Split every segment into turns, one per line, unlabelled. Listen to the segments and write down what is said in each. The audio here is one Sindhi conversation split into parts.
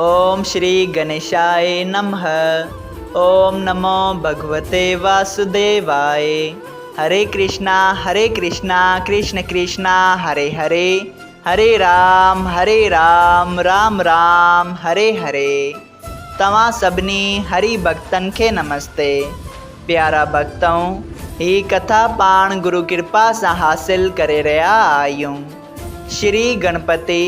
اوم شري گنيشاء نمه اوم نمو ڀڳوتي واسوديواء هري ڪرشنا هري ڪرشنا ڪرشن ڪرشنا هري هري هري رام هري رام رام رام هري هري توهان سڀني هري ڀڳتن کي نمستي پيارا ڀڳتؤ هي ڪٿا پاڻ گرو ڪرپا سان حاصل ڪري رهيا آهيون. شري گڻپتي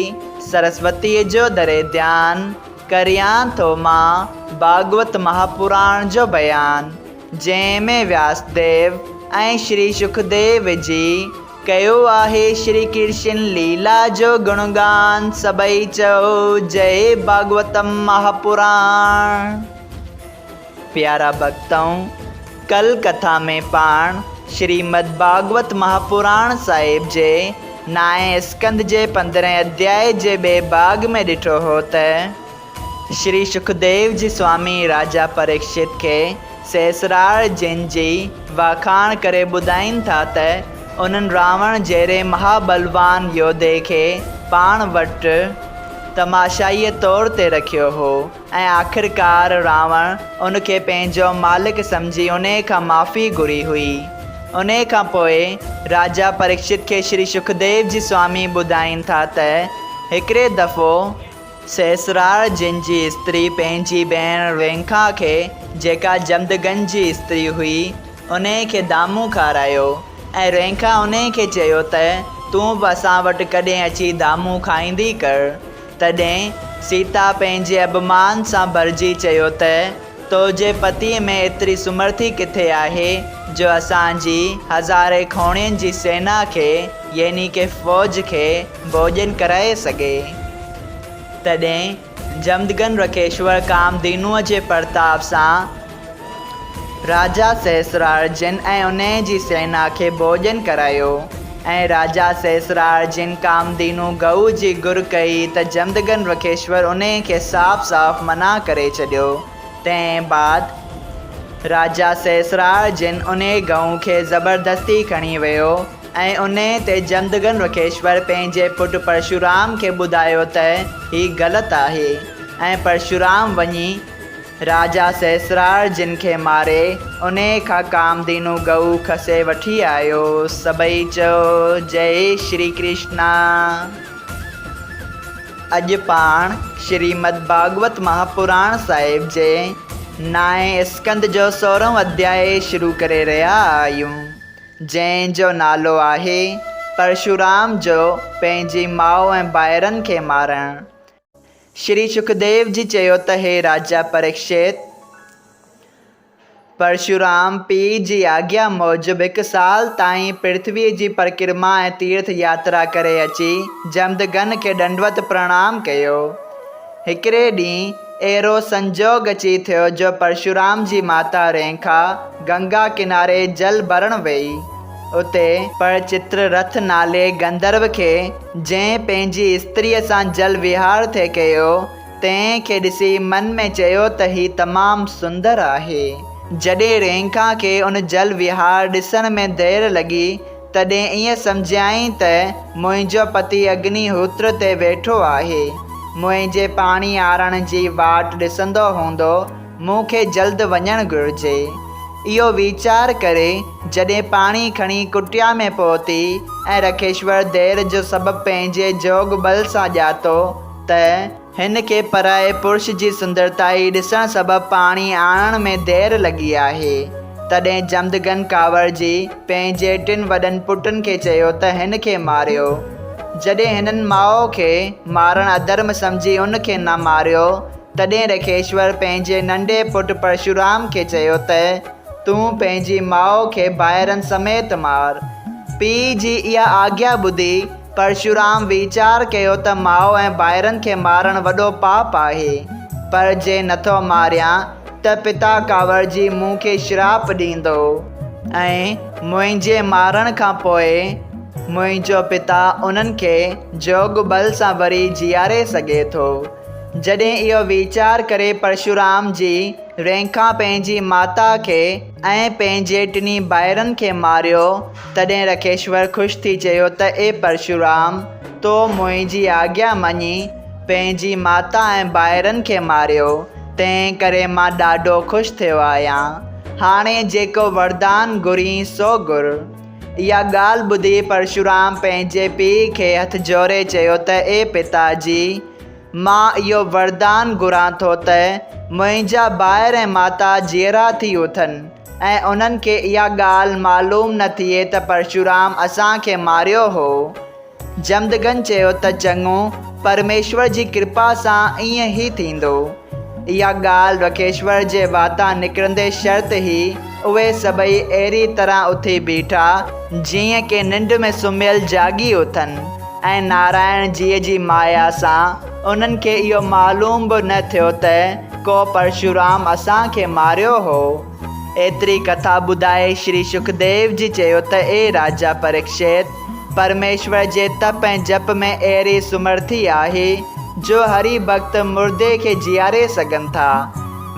سرسوتيء جو ڌري ڌيان، ڪريان ٿو مان ڀاڳوت مهاپراڻ جو بيان، جنهن ۾ وياسديو ۽ شري شڪديو جي ڪيو آهي شري ڪرشن ليلا جو گڻگان، سڀئي چئو جئي ڀاڳوتم مهاپراڻ. پيارا ڀڳتؤ! ڪل ڪٿا ۾ پاڻ شريمد ڀاڳوت مهاپراڻ صاحب جي نائين اسڪنڌ جي پندرهين اڌيائي جي ٻئي ڀاڳ ۾ ڏٺو هو ته شري شڪديو جي سوامي راجا پريڪشت کي سهسرار جن جي واکاڻ ڪري ٻڌائين ٿا ته انهن راوڻ جهڙي مهاٻلوان يوڌي کي پاڻ وٽ تماشائيء طور تي رکيو هو. ۽ آخرڪار راوڻ ان کي پنهنجو مالڪ سمجهي انهيء کان معافي گهري هئي. انهيء کان پوء راجا پريڪشت کي شري شڪديو جي سوامي ٻڌائين ٿا ته هڪڙي دفعو سهسرار جن جي استري پنهنجي ڀيڻ رينکا کي جيڪا جمدگن جي استري هئي انهيء کي دامون کارايو ۽ رينکا انهيء کي چيو ته تون به اسان وٽ ڪڏهن اچي دامون کائيندي ڪر. تڏهن سيتا پنهنجي اڀمان سان ڀرجي چيو ته، تو جي پتيء ۾ ايتري سمرٿي ڪٿي آهي، جو اسان جي هزارين کوڻين جي سينا کي يعني ڪه فوج کي ڀوڄن ڪرائي سگهي. تڏهن جمدگن رکيشور ڪامڌينوء جي پرتاب سان راجا سهسرارجن ۽ انهيء جي سينا کي ڀوڄن ڪرايو ۽ راجا سهسرارجن ڪامڌينو گئو جي گهر ڪئي ته جمدگن رکيشور انهيء کي صاف صاف منع ڪري ڇڏيو. تنهن بعد راجا سهسرارجن انهيء گئو کي زبردستي کڻي ويو ۽ انهيء تي جمدگن رکيشور پنهنجي پٽ پرشورام کي ٻڌايو ته هي غلط آهي ۽ پرشورام وڃي راجا سهسرار جن کي ماري، انهيء کان ڪامڌينو گئو کسي وٺي آيو. سڀئي چئو، جئي شري ڪرشنا. اڄ پاڻ شريمد ڀاڳوت مهاپراڻ صاحب جي نائين اسڪنڌ جو سورهون اڌيائي شروع ڪري رهيا آهيون، جنهن جو نالو آهي، پرشورام جو پنهنجي ماء ۽ ڀائرن کي مارڻ. شري شڪديو جي چيو ته هي راجا پريڪشت! پرشورام پيء جي آگيا موجب هڪ سال تائين پرٿويء جي پرڪرما ۽ تيرٿ ياترا ڪري اچي جمدگن کي ڏنڊوت پرڻام ڪيو. هڪڙي ڏينهن اهڙو سنجوڳ اچي ٿيو جو پرشورام جي ماتا رينکا گنگا ڪناري جل ڀرڻ ويئي. اتي پرچتر رٿ نالي گنڌرو کي، جنهن پنهنجي استريء سان جل وهار ٿي ڪيو، تنهن کي ڏسي من ۾ چيو ته هي تمام سندر آهي. جڏهن رينکا کي ان جل وهار ڏسڻ ۾ دير لڳي، تڏهن ائين سمجهيائين ته منهنجو پتي اگني هوتر تي ويٺو آهي، منهنجي پاڻي آڻڻ جي واٽ ڏسندو هوندو، مون کي جلد وڃڻ گهرجي. اهو ويچار ڪري جڏهن پاڻي کڻي ڪٽيا ۾ پهتي ۽ رکيشور دير جو سبب پنهنجي جوڳ ٻل سان ڄاتو ته هن کي پرائي پرش جي سندرتائي ڏسڻ سبب پاڻي آڻڻ ۾ دير لڳي آهي، تڏهن جمدگن ڪاوڙجي پنهنجي ٽن وڏن پٽن کي چيو ته هن کي ماريو. جڏهن هنن ماء کي مارڻ اڌرم سمجهي ان کي نه ماريو تڏهن رکيشور پنهنجي ننڍي پٽ پرشورام کي چيو ته، تون پنهنجي ماء کي ڀائرن سميت مار. پيء جي اها آگيا ٻڌي پرشورام ويچار ڪيو ته ماء ۽ ڀائرن کي مارڻ وڏو پاپ آهي، پر جي نٿو ماريان ته پتا ڪاوڙجي مون کي شراپ ڏيندو ۽ منهنجي مارڻ کان پوء منهنجو پتا انهن کي جوڳ ٻل سان وري جيئاري سگهي ٿو. جڏهن اهو ويچار ڪري پرشورام جي رينکا پنهنجي ماتا کي ۽ پنهنجي ٽنهي ڀائرن کي ماريو، تڏهن رکيشور خوش ٿي چيو ته اي پرشورام! تو منهنجي آگيا مڃي، پنهنجي ماتا ۽ ڀائرن کي ماريو، تنهن ڪري مان ڏاڍو خوش ٿيو آهيان. هاڻي جيڪو وردان گهرين سو گهر. اها ڳالهه ٻڌي پرشورام پنهنجي پيء کي هٿ جوڙي چيو ته اي پتا جي! مان اهو وردان گهران ٿو ته منهنجا ڀائر ۽ ماتا جيئرا ٿي اٿن ۽ انهن کي اها ڳالهه معلوم نه ٿئي ته پرشورام اسان کي ماريو هو. جمدگن چيو ته چڱو، پرميشور جي ڪرپا سان ائين ئي ٿيندو. اها ڳالهه رکيشور جي واتان نڪرندي شرط ئي اهي سڀئي اهڙي طرح اٿي بيٺا، جيئن ڪي ننڊ ۾ سمهيل جاڳي اٿن ۽ نارائڻ جيء جي مايا سان انهن کي اهو معلوم به نه ٿيو ته ڪو پرشورام اسان کي ماريو هو. ايتري ڪٿا ٻڌائي شري شڪديو جي چيو ته اي راجا پريڪشت! پرميشور جي تپ ۽ جپ ۾ اهڙي سمرٿي آهي، جو هري ڀڳت مردي کي جياري سگهن ٿا.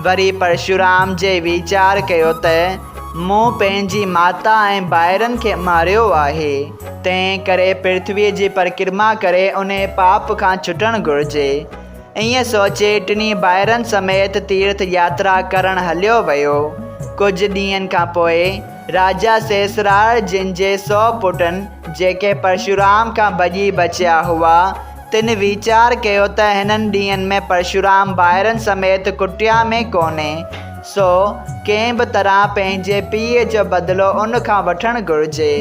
وري پرشورام جي ويچار ڪيو ته، مون پنهنجي ماتا ۽ ڀائرن کي ماريو آهي، تنهن ڪري پرٿويء جي پرڪرما ڪري انهي پاپ کان ڇٽڻ گهرجي. ائين سوچي ٽنهي ڀائرن سميت تيرٿ ياترا ڪرڻ هليو ويو. ڪجهه ڏينهن کان پوء راجا سيسراڙ جن جي سو پٽن، جيڪي پرشورام کان ڀڄي بچيا هئا، تن ويچار ڪيو ته هنن ڏينهن ۾ پرشورام ڀائرن سميت ڪٽيا ۾ ڪونهي، سو ڪنهن به طرح پنهنجي پيء جو بدلو ان کان وٺڻ گهرجي.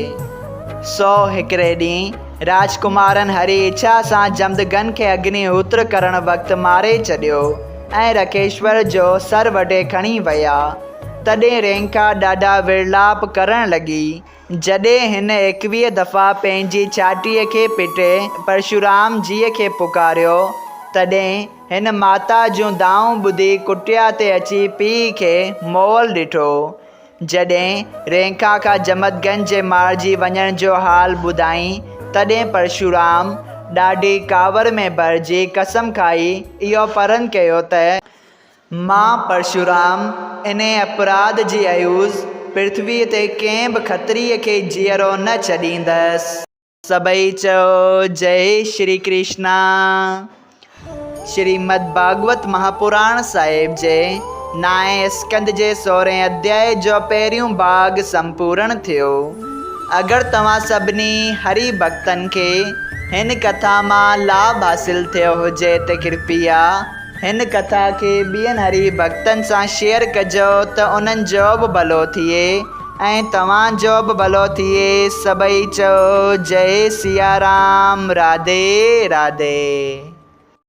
سو هڪڙي ڏينهن راجڪمارن هري اڇا سان جمدگن کي اگني هوتر ڪرڻ وقت ماري ڇڏيو ۽ رکيشور جو سر وڍي کڻي ويا. تڏهن رينڪا ڏاڍا ورلاپ ڪرڻ لڳي. جڏهن هن 21 دفعا پنهنجي ڇاتيء کي پٽي پرشورام جيء کي پڪاريو، تڏهن هن ماتا جون دانهون ٻڌي ڪٽيا تي اچي پيء کي مئل ڏٺو. جڏهن رينڪا کان جمدگن جي مارجي وڃڻ جو حال ٻڌائين، تڏهن پرشورام ڏاڍي ڪاوڙ ۾ ڀرجي قسم کائي اهو پرن ڪيو ته، مان پرشورام انهيء اپراڌ جي عيوض پرٿويء تي ڪنهن به کتريء کي جيئرو نه ڇڏيندس. سڀئي چئو جئي شري ڪرشنا. شريمد ڀاڳوت مهاپراڻ صاحب جي نائين اسڪنڌ جي سورهين اڌيائي جو پهريون ڀاڳ سمپورڻ ٿيو. اگر توهان سڀني هري ڀڳتن کي هن ڪٿا مان لاڀ حاصل ٿيو هجي ته ڪرپيا هن ڪٿا کي ٻين هري ڀڳتن سان شيئر ڪجو ته انهن جو به ڀلو ٿئي. ۽ توهان جو به ڀلو ٿئي سڀئي چئو جئي سيارام راڌي راڌي.